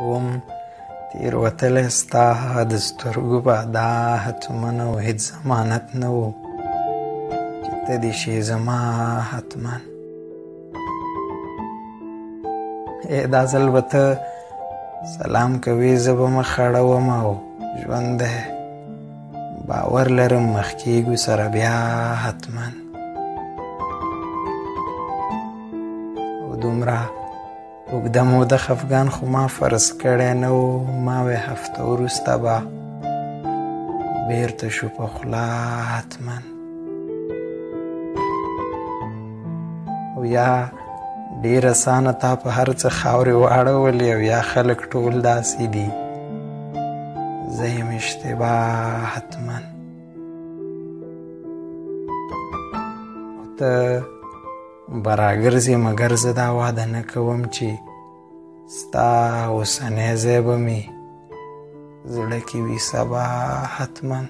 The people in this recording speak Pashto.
وم تېروتلی ستا د سترګو په ادا حتما، او هېڅ ضمانت نه و چې ته دې شې زما حتما. دا ځل به ته سلام کوې، زه به مخ اړوم او ژوند دی باور لرم مخ کېږو سره بیا حتما. او دومره اوږده موده خفګان خو ما فرض کړی نه و، ما وې هفته وروسته به بیرته شو په خوله حتما. او یا ډېر اسانه تا په هر څه خاورې واړولې، او یا خلک ټول داسې دي، زه یم اشتباه حتما. او ته به راګرځې، مګر زه دا وعده نه کوم چې ستا اوسنی ځای به مې زړه کې وي سبا حتما.